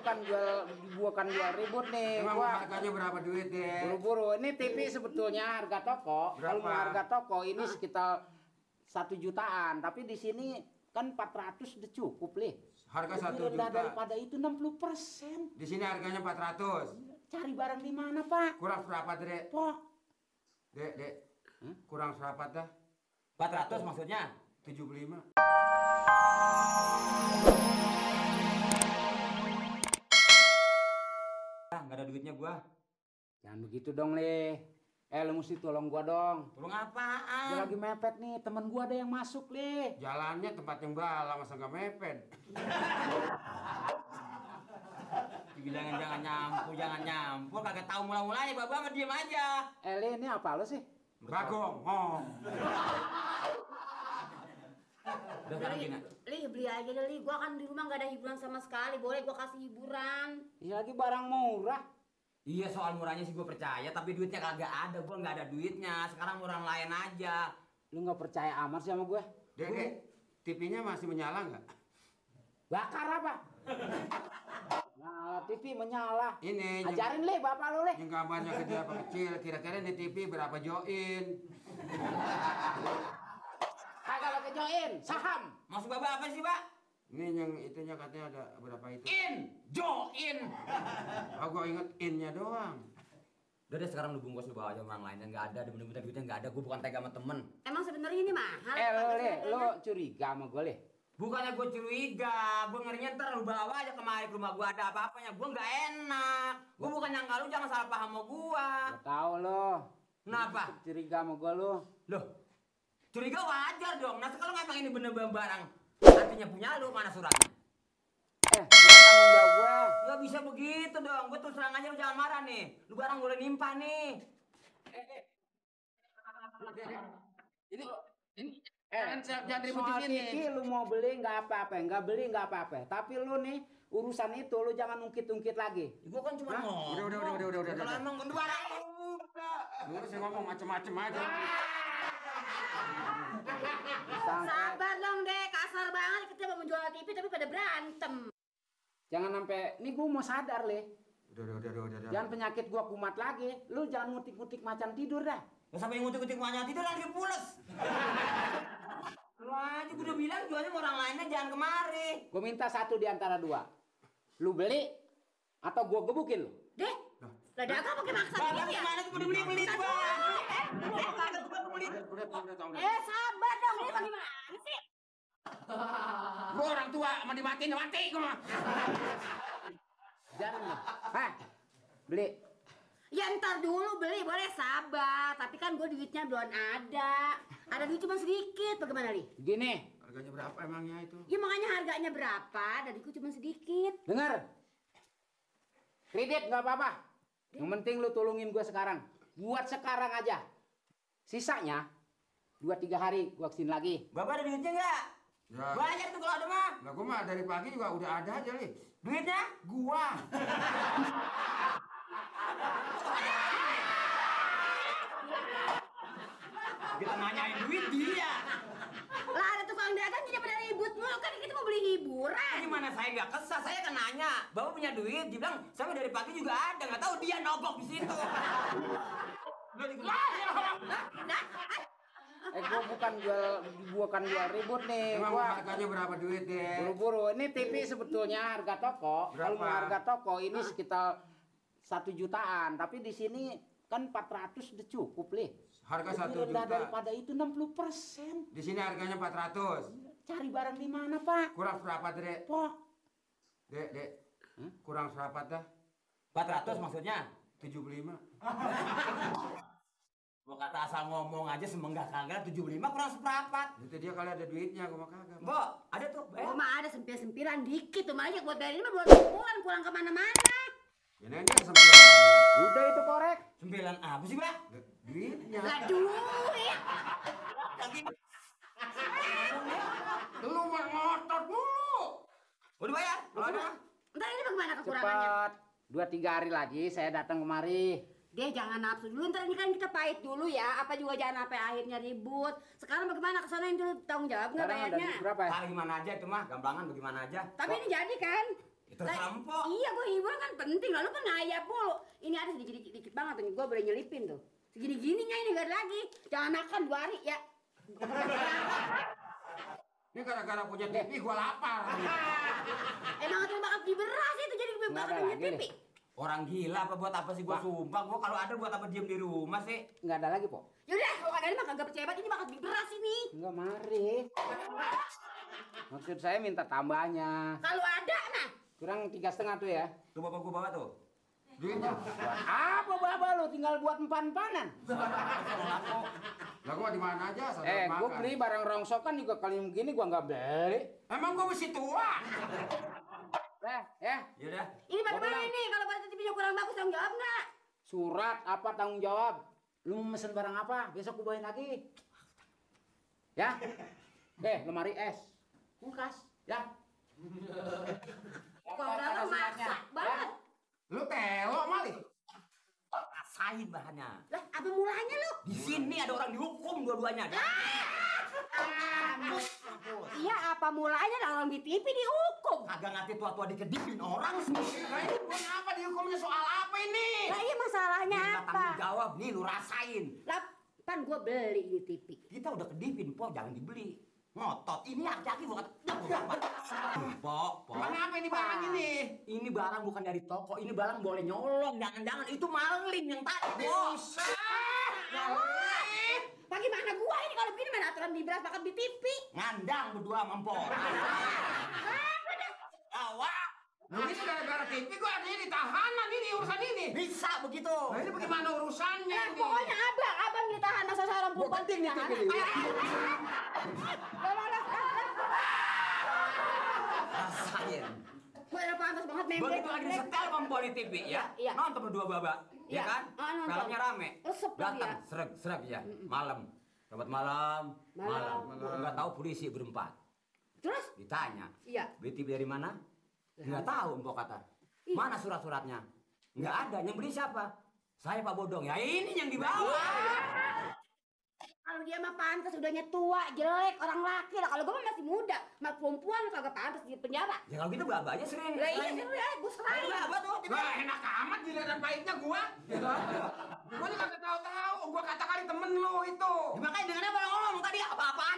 bukan jual ribut nih. Emang harganya berapa duit deh? Buru-buru. Ini TV sebetulnya harga toko. Kalau harga toko ini sekitar 1 jutaan. Tapi di sini kan 400 udah cukup, Lih. Harga 1 juta. Daripada itu 60%. Di sini harganya 400. Cari barang di mana, Pak? Kurang seberapa, Dek? Pok. Dek. Kurang seberapa dah? 400 maksudnya? 75. Nggak ada duitnya gua. Jangan begitu dong, Lih. Lu mesti tolong gua dong. Tolong apaan? Gua lagi mepet nih, temen gua ada yang masuk, Lih. Jalannya tempat yang bala, masa nggak mepet? Dibilangin jangan nyampur, kagak tahu mula-mulanya, Baba mah diem aja. Lih, ini apa lo sih? Bagong. Udah sekarang gini. Lih, beli aja deh, Lih. Gua kan di rumah gak ada hiburan sama sekali. Boleh gua kasih hiburan. Ya lagi barang murah. Iya, soal murahnya sih gue percaya, tapi duitnya kagak ada. Gue nggak ada duitnya. Sekarang orang lain aja. Lu nggak percaya amat sih sama gue? Dek, TV-nya masih menyala nggak? Bakar apa? Nah, TV menyala. Ini ajarin, Lih, bapak lu, Lih. yang gambarnya gede apa kecil, kira-kira di TV berapa join? Kagak pakai join, saham. Maksud Baba apa sih, Pak? Ini yang itunya katanya ada berapa itu? Join. Gua inget in-nya doang. Udah deh, sekarang lu bungkus, lu bawa aja orang lain yang nggak ada. Bener-bener duitnya nggak ada. Gue bukan tega sama temen. Emang sebenarnya ini mahal. Lu curiga sama gue, Lih? Bukannya gue curiga, gue ngerinya ntar lu bawa aja kemari ke rumah gue ada apa-apanya. Gue nggak enak. Gue bukan nyangka lu, jangan salah paham sama gue. Gua tahu lo. Kenapa? Curiga sama gue lu. Loh, curiga wajar dong. Nah sekarang emang ini bener-bener barang artinya punya lu, mana suratnya? Surat tanggung jawab gue. Nggak bisa begitu dong. Gue terus terang aja, lu jangan marah nih. Lu barang boleh nimpa nih. Ini jangan ributin Soal ini. TV lu mau beli nggak apa-apa, nggak beli nggak apa-apa. Tapi lu nih urusan itu lu jangan ungkit-ungkit lagi. Gue kan cuma ngomong. Udah. Kalau emang barang Lu sih ngomong macem-macem aja. Sabar dong, Dek. Kasar banget kita mau menjual TV tapi pada berantem. Jangan sampai, nih gue mau sadar, Lih. Udah. Jangan penyakit gua kumat lagi. Lu jangan ngutik-ngutik macan tidur dah. nggak sampai ngutik-ngutik banyak tidur lagi pules. Lu aja gue udah bilang jualnya sama orang lainnya jangan kemari. Gue minta satu di antara dua. Lu beli atau gua gebukin lu? Dek, lah dagang pakai maksa Bapak gitu ya? gimana tuh beli-beli tuh, Bang? Sabar dong, ini bagaimana sih? Gua orang tua, mau dimatiin mati gua. Jangan lu. Beli. Ya ntar dulu beli, boleh sabar. Tapi kan gue duitnya belum ada. Ada duit cuma sedikit, bagaimana, Li? Gini, Harganya berapa emangnya itu? Ya makanya harganya berapa, duitku cuma sedikit. dengar. Kredit nggak apa-apa. Yang penting lu tolongin gua sekarang. Buat sekarang aja. Sisanya 2-3 hari gua kesini lagi. Bapak ada duitnya nggak? Ya. Banyak tuh kalau ada mah. Lah gua mah dari pagi juga udah ada aja, Li. Duitnya? Gua. Kita nanyain duit dia. Lah ada tukang dagang jadi pada ribut mulu, kan kita mau beli hiburan. Gimana saya nggak kesal? Saya kan nanya. Bapak punya duit? Dia bilang sampai dari pagi juga ada. Nggak tahu dia nogok di situ. Gua bukan jual ribut nih. Emang Gua harganya berapa duit deh? buru-buru. Ini TV sebetulnya harga toko. Kalau Berapa? harga toko ini sekitar 1 jutaan. Tapi di sini kan 400 udah cukup, Lih. Harga 1 Rendah juta. daripada itu 60%. Di sini harganya 400. Cari barang di mana, Pak? Kurang seberapa, Dek? Pok. Dek. Kurang seberapa dah? 400 maksudnya? 75. Gua kata asal ngomong aja semenggak kagak 75 kurang seperempat. Itu dia kali ada duitnya, gua mah kagak. Mbok, ada tuh. Gue mah ada sempir-sempiran dikit tuh, makanya buat bayar ini mah belum pulang, pulang kemana-mana. Ya nanti sembilan. Udah itu korek. 9 apa sih, Mbak? Duitnya. Lah duit. Lagi. Lu mah ngotot mulu. Udah bayar? Kalau ada. Ntar ini bagaimana kekurangannya? Cepat. 2-3 hari lagi saya datang kemari. Dia jangan nafsu dulu, ntar ini kan kita pahit dulu ya. Apa juga jangan sampai akhirnya ribut. Sekarang bagaimana kesana itu tanggung jawab nggak Sekarang ada bayarnya? duit berapa ya? Ah, gimana aja itu mah, gampangan bagaimana aja. Tapi ini jadi kan? Terserah empok. Iya, gue hiburan kan penting. Lalu kan ngayap mulu. Ini ada sedikit banget tuh. Gue boleh nyelipin tuh. Segini-gininya ini gak ada lagi. Jangan makan 2 hari ya. Ini gara-gara punya TV gua lapar. Emang ada bakat di beras itu jadi gue Nggak bakat ada punya lagi TV. Orang gila apa buat apa sih gua sumpah. Gua kalau ada buat apa diem di rumah sih? Nggak ada lagi, Po. Yaudah, kalau ada mah kagak percaya banget. Ini bakat di beras ini. Enggak, mari. Maksud saya minta tambahnya. Kalau ada mah. Kurang 3,5 tuh ya. Tuh bapak gua bawa tuh. Duitnya. Apa bapak lu tinggal buat empan-empanan? Lah gua di mana aja saudara Gua makan. beli barang rongsokan juga kali begini gua nggak beli. Emang gua mesti tua. Ya. Yaudah. Ini bagaimana bilang. ini? Kalau pada TV-nya kurang bagus, tanggung jawab nggak? Surat apa tanggung jawab? Lu mau mesen barang apa? Besok gua bawain lagi. Ya. Lemari es. Kulkas, ya. Kalau udah maksa banget. Lu telo mali. Rasain bahannya. Lah, apa mulanya lu? Di sini ada orang dihukum dua-duanya. Iya, apa mulanya lah orang di TV dihukum? Kagak ngerti tua-tua dikedipin orang sendiri. Lah ini gua apa dihukumnya soal apa ini? Lah iya masalahnya Minta apa? tanggung jawab nih lu rasain. Lah, kan gue beli di TV. Kita udah kedipin, Po, jangan dibeli. Ngotot, ini laki-laki bukan. Po. Emang apa ini barang ini? Ini barang bukan dari toko, ini barang boleh nyolong. Jangan-jangan itu maling yang tadi, Po. Bagaimana gua ini kalau begini mana aturan di beras bakat di TV? Ngandang berdua sama Po. Awak. Nah, ini gara-gara TV gua ada di tahanan ini urusan ini. Bisa begitu. Nah, ini bagaimana urusannya Nah, ini? pokoknya abang ditahan masa seorang perempuan penting nih TV ini. Rasain. Gue udah pantas banget member. Begitu lagi setel sama di TV ya, Iya. nonton berdua baba, Iya. ya kan? Nonton. Filmnya rame. Resep lagi Datang, ya. sereg ya, malam. Dapat malam. Nggak tahu polisi berempat. Terus? Ditanya, Iya. beli TV dari mana? Nggak tahu, Mpok kata. Mana surat-suratnya? Nggak ada. Yang beli siapa? Saya Pak Bodong. Ya ini yang dibawa. Kalau dia mah pantas udahnya tua, jelek, orang laki lah. Kalau gue mah masih muda, mah perempuan kagak pantas di penjara. Ya kalau gitu baba aja sering. Lah iya seru ya, gue serahin. Baba tuh. Wah, enak amat gila dan pahitnya gua. Gua ini kagak tahu-tahu. Gua kata kali temen lu itu. Ya, makanya dengarnya pada ngomong tadi apa-apaan.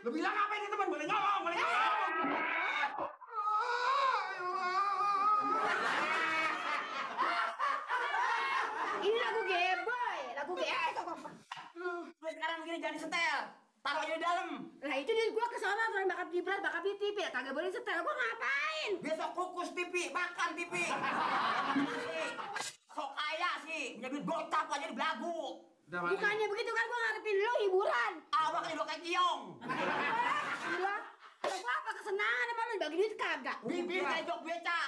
Lu bilang apa ini teman? Boleh ngomong, boleh ngomong. Ini lagu geboy, lagu geboy. Terus sekarang begini jangan disetel. Taruh aja di dalam. Lah itu dia gue kesana aturan bakat di beras, bakat di TV. Kagak boleh setel, gue ngapain? Besok kukus TV, makan TV. Sok kaya sih, punya duit gocap aja di belagu. Udah, Mali. Bukannya begitu kan gue ngarepin lo hiburan. Abang kan kayak kiong. Gila, kalau apa kesenangan sama lo dibagi duit kagak. Bibir kayak jok beca.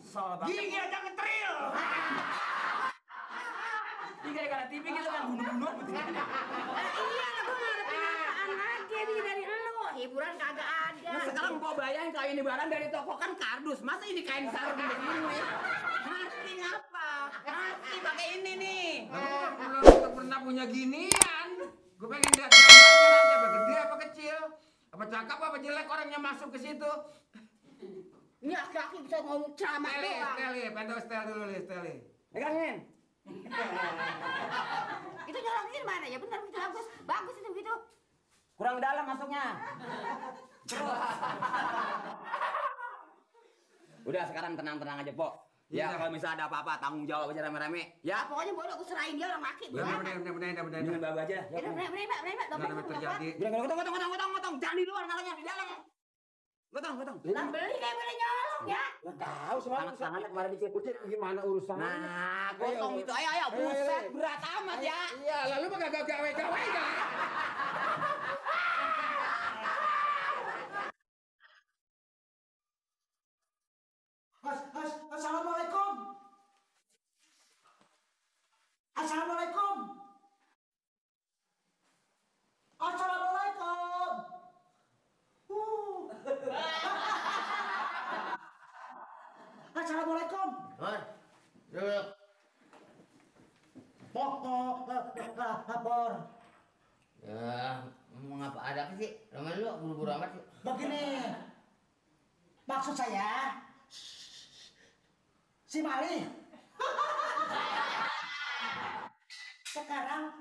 Soal banget. Gigi aja ngetril. Ini gara-gara TV gitu kan bunuh-bunuh betul. Iya lah gue ngarepin apaan lagi ini dari lo. Hiburan kagak ada. Nah, sekarang mau bayangin kalau ini barang dari toko kan kardus. Masa ini kain sarung begini? Mati ngapa? Mati pakai ini nih. Aku belum pernah punya ginian. Gue pengen lihat gambarnya nanti apa gede apa kecil. Apa cakep apa jelek orangnya masuk ke situ. Ini laki-laki bisa ngomong ceramah Steli, doang. Steli, pengen stel dulu nih, Steli. Pegangin. Itu nyolongin mana ya? Bener itu bagus. Bagus itu gitu. Kurang dalam masuknya. Terus. Udah sekarang tenang-tenang aja, Pok. Ya, Iya. kalau misalnya ada apa-apa tanggung jawab aja rame-rame. Ya. Pokoknya boleh aku serahin dia orang laki. Bener. Dengan baba aja. Ya udah bener. Nggak ada terjadi. Gotong. Jangan di luar ngalanya di dalam. Gotong. Lah beli kayak boleh nyolong ya. Tahu semalam Tangan kemarin dicekutin. gimana urusannya? Nah, gotong itu. Ayo. Buset, berat amat ya. Iya, lalu mah gak gawe-gawe gak? Assalamualaikum. Assalamualaikum. Assalamualaikum. Assalamualaikum. Lapor. Ya, ngomong apa ada apa sih? Ramai lu buru-buru amat sih. Begini. Maksud saya si Mali. Sekarang